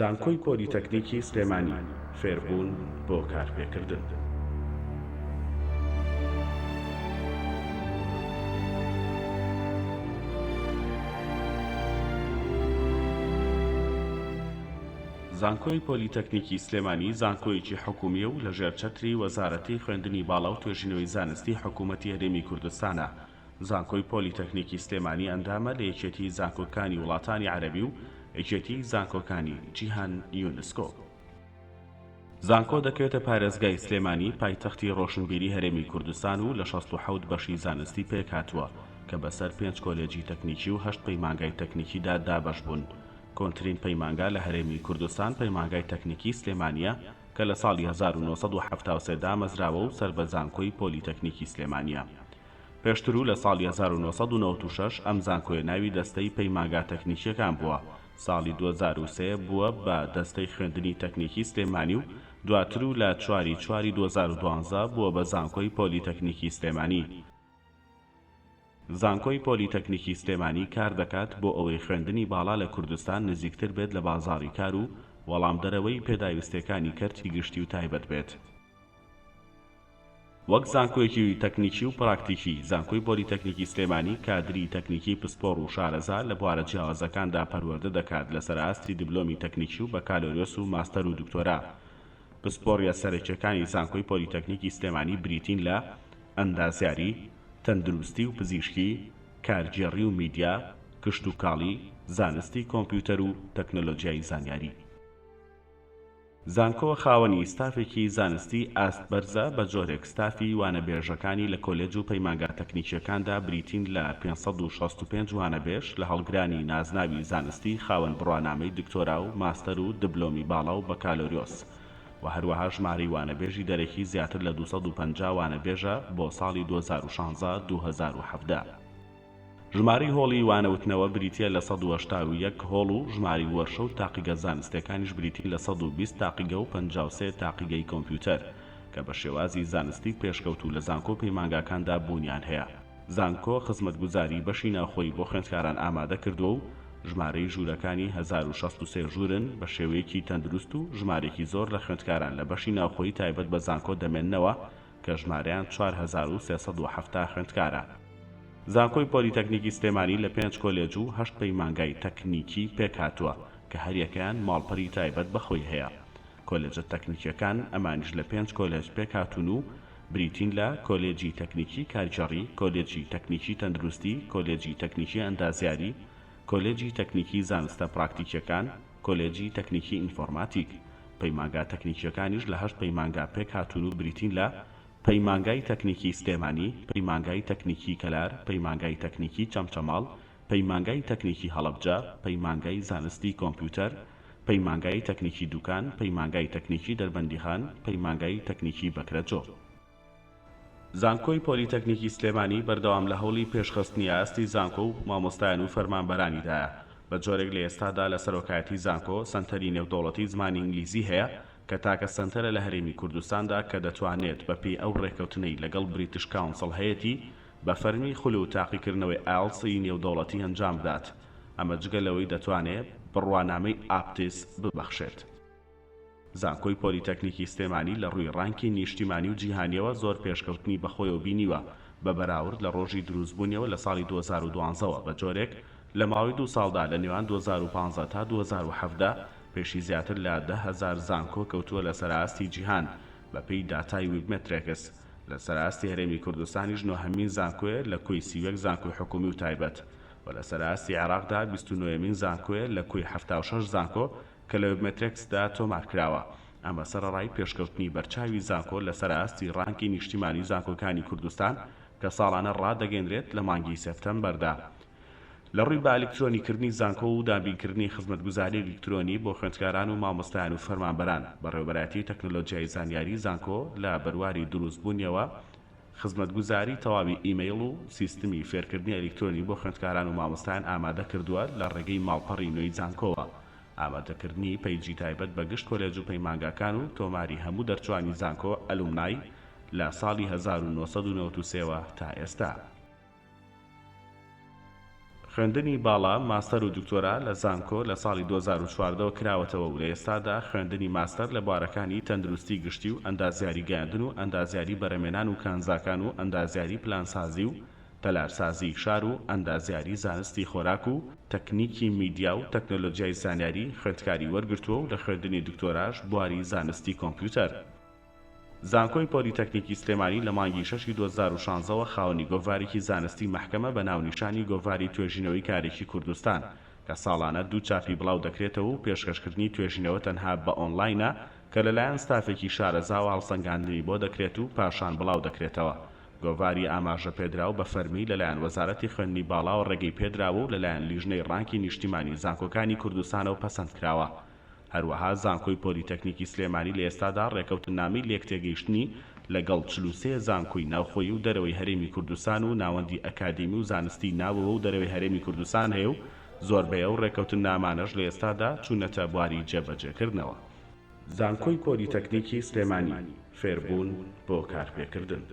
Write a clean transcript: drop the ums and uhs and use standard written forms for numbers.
زانکۆی پۆلیتەکنیکی سلێمانی، فێربوون بۆ کارپێکردن. زانکۆی پۆلیتەکنیکی سلێمانی زانکۆیەکی حکومییە و لەژێر چەتری وەزارەتی خوێندنی باڵا و توێژینەوەی زانستی حکوومەتی هەرێمی کوردستانە. زانکۆی پۆلیتەکنیکی سلێمانی ئەندامە لە یەکێتی زانکۆکانی وڵاتانی عەرەبی و یەکێتی زانکۆکانی جیهان یونسکۆ. زانکۆ دەکەوێتە پارێزگای سلێمانی پایتەختی ڕۆشنبیری هەرێمی کوردستان و لە 67 بەشی زانستی پێکهاتووە کە بەسەر پێنج کۆلێجی تەکنیکی و هەشت پەیمانگای تەکنیکیدا دابەش بوون. کۆنترین پەیمانگا لە هەرێمی کوردستان پەیمانگای تەکنیکی سلێمانییە کە لە ساڵی 1973 دامەزراوە و سەر بە زانکۆی پۆلیتەکنیکی سلێمانییە. پێشتر و لە ساڵی 1996 ئەم زانکۆیە ناوی دەستەی پەیمانگا تەکنیکییەکان بووە، ساڵی 2003 بووە بە دەستەی خوێندنی تەکنیکی سلێمانی و دواتر و لە چواری چواری 2012 بووە بە زانکۆی پۆلیتەکنیکی سلێمانی. زانکۆی پۆلیتەکنیکی سلێمانی کار دەکات بۆ ئەوەی خوێندنی باڵا لە کوردستان نزیکتر بێت لە بازاڕی کار و وەڵامدەرەوەی پێداویستییەکانی کەرتی گشتی و تایبەت بێت. وەک زانکۆیەکی تەکنیکی و پراکتیکی، زانکۆی پۆلیتەکنیکی سلێمانی کادری تەکنیکی پسپۆڕ و شارەزا لە بوارە جیاوازەکاندا پەروەردە دەکات لەسەر ئاستی دبلۆمی تەکنیکی و بەکالۆریۆس و ماستەر و دکتۆرا. پسپۆڕییە سەرەکییەکانی زانکۆی پۆلیتەکنیکی سلێمانی بریتین لە، ئەندازیاری، تەندروستی و پزیشکی، کارگێڕی و میدیا، کشتوکاڵی، زانستی کۆمپیوتەر و تەکنەلۆجیای زانیاری. زانکۆ خاوەنی ستافێکی زانستی ئاست بەرزە بە جۆرێک ستافی وانەبێژەکانی لە کۆلێج و پەیمانگا تەکنیکییەکاندا بریتین لە 565 وانەبێژ لە هەڵگرانی نازناوی زانستی خاوەن بڕوانامەی دکتۆرا و ماستەر و دبلۆمی باڵا و بەکالۆریۆس و هەروەها ژمارەی وانەبێژی دەرەکی زیاتر لە 250 وانەبێژە بۆ ساڵی 2016 2017. ژمارەی هۆڵی وانەوتنەوە بریتییە لە 181 هۆڵ و ژمارەی وەرشە و تاقیگە زانستییەکانیش بریتین لە 120 تاقیگە و 53 تاقیگەی کۆمپیوتەر کە بە شێوازی زانستی پێشکەوتوو لە زانکۆ و پەیمانگاکاندا بوونیان هەیە. زانکۆ خزمەتگوزاری بەشی ناوخۆیی بۆ خوێندکاران ئامادە کردووە و ژمارەی ژوورەکانی 1063 ژوورن بە شێوەیەکی تەندروست و ژمارەیەکی زۆر لە خوێندکاران لە بەشی ناوخۆیی تایبەت بە زانکۆ دەمێننەوە کە ژمارەیان 4370 خوێندکارە. زانکۆی پۆلیتەکنیکی سلێمانی لە پێنج کۆلێج و هەشت پەیمانگای تەکنیکی پێکهاتووە کە هەریەکەیان ماڵپەری تایبەت بە خۆی هەیە. کۆلێجە تەکنیکیەکان ئەمانیش لە پێنج کۆلێج پێکهاتوون و بریتین لە، کۆلێجی تەکنیکی کارگێڕی، کۆلێجی تەکنیکی تەندروستی، کۆلێجی تەکنیکی ئەندازیاری، کۆلێجی تەکنیکی زانستە پراکتیکیەکان، کۆلێجی تەکنیکی ئینفۆرماتیک. پەیمانگا تەکنیکیەکانیش لە هەشت پەیمانگا پێکهاتوون و بریتین لە، پەیمانگای تەکنیکی سلێمانی، پەیمانگای تەکنیکی کەلار، پەیمانگای تەکنیکی چەمچەماڵ، پەیمانگای تەکنیکی هەڵەبجە، پەیمانگای زانستی کۆمپیوتەر، پەیمانگای تەکنیکی دوکان، پەیمانگای تەکنیکی دەربەندیخان، پەیمانگای تەکنیکی بەکرەجۆ. زانکۆی پۆلیتەکنیکی سلێمانی بەردەوام لە هەوڵی پێشخستنی ئاستی زانکۆ و مامۆستایان و فەرمانبەرانیدایە، بە جۆرێک لە ئێستادا لە سەرۆکایەتی زانکۆ سەنتەری نێودەوڵەتی زمانی ئینگلیزی هەیە کە تاکە سەنتەرە لە هەرێمی کوردستاندا کە دەتوانێت بە پێی ئەو ڕێکەوتنەی لەگەڵ بریتش کاونسڵ هەیەتی بە فەرمی خول و تاقیکردنەوەی ئایڵتس ی نێودەوڵەتی ئەنجام بدات ئەمە جگە لەوەی دەتوانێ بڕوانامەی ئاپتس ببەخشێت. زانکۆی پۆلیتەکنیکی سلێمانی لە ڕووی ڕانکی نیشتیمانی و جیهانیەوە زۆر پێشکەوتنی بەخۆیەوە بینیوە بە بەراورد لە ڕۆژی دروستبوونیەوە لە ساڵی 2012 وە بە جۆرێک لە ماوەی دوو ساڵدا لە نێوان 2015 تا 2017 پێشی زیاتر لە 10,000 زانکۆ کەوتووە لەسەر ئاستی جیهان بەپێی داتای ویبمەترێکس لەسەر ئاستی هەرێمی کوردستانیش نۆهەمین زانکۆیە لە کۆی 31 زانکۆی حکومی و تایبەت و لەسەر ئاستی عێراقدا 29مین زانکۆیە لە کۆی 76 زانکۆ کە لە وێبمەترێکسدا تۆمار کراوە، ئەمە سەرەڕای پێشکەوتنی بەرچاوی زانکۆ لەسەر ئاستی ڕانکی نیشتیمانی زانکۆکانی کوردستان کە ساڵانە ڕادەگەینرێت لە مانگی سێپتەمبەردا. لە ڕووی بە ئەلیکترۆنی کردنی زانکۆ و دابینکردنی خزمەتگوزاری ئەلیکترۆنی بۆ خوێندکاران و مامۆستایان و فەرمانبەران، بەڕێوەبەرایەتی تەکنەلۆجیای زانیاری زانکۆ لە بەرواری دروستبوونیەوە خزمەتگوزاری تەواوی ئیمەیڵ و سیستمی فێرکردنی ئەلیکترۆنی بۆ خوێندکاران و مامۆستایان ئامادە کردووە لە ڕێگەی ماڵپەڕی نوێی زانکۆوە. ئامادەکردنی پەیجی تایبەت بە گشت کۆلێج و پەیمانگاکان و تۆماری هەموو دەرچوانی زانکۆ، Alumni، لە ساڵی 1993 وە تا ئێستا. خوێندنی باڵا، ماستەر و دکتۆرا، لە زانکۆ لە ساڵی 2014 وە کراوەتەوە و لە ئێستادا خوێندنی ماستەر لە بوارەکانی تەندروستی گشتی و ئەندازیاری گەیاندن و ئەندازیاری بەرەمێنان و کانزاکان و ئەندازیاری پلانسازی و تەلارسازی شار و ئەندازیاری زانستی خۆراک و تەکنیکی میدیا و تەکنەلۆجیای زانیاری خوێندکاری وەرگرتووە و لە خوێندنی دکتۆراش بواری زانستی کۆمپیوتەر. زانکۆی پۆلیتەکنیکی سلێمانی لە مانگی شەشی 2016 وە خاوەنی گۆڤارێکی زانستی مەحکەمە بە ناونیشانی گۆڤاری توێژینەوەی کارێکی کوردستان کە ساڵانە دوو چاپی بڵاو دەکرێتەوە و پێشکەشکردنی توێژینەوە تەنها بە ئۆنلاینە کە لەلایەن ستافێکی شارەزاوە هەڵسەنگاندنی بۆ دەکرێت و پاشان بڵاو دەکرێتەوە. گۆڤاری ئاماژەپێدراو بە فەرمی لەلایەن وەزارەتی خوێندنی باڵاوە ڕێگەی پێدراوە و لەلایەن لیژنەی ڕانکی نیشتیمانی زانکۆکانی کوردستانەوە پەسەند کراوە. هەروەها زانکۆی پۆلیتەکنیکی سلێمانی لە ئێستادا ڕێکەوتننامەی لێکتێگەیشتنی لەگەڵ 43 زانکۆی ناوخۆیی و دەرەوەی هەرێمی کوردستان و ناوەندی ئەکادیمی و زانستی ناوەوە و دەرەوەی هەرێمی کوردستان هەیە و زۆربەی ئەو ڕێکەوتننامانەش لە ئێستادا چوونەتە بواری جێبەجێکردنەوە. زانکۆی پۆلیتەکنیکی سلێمانی، فێربوون بۆ کارپێکردن.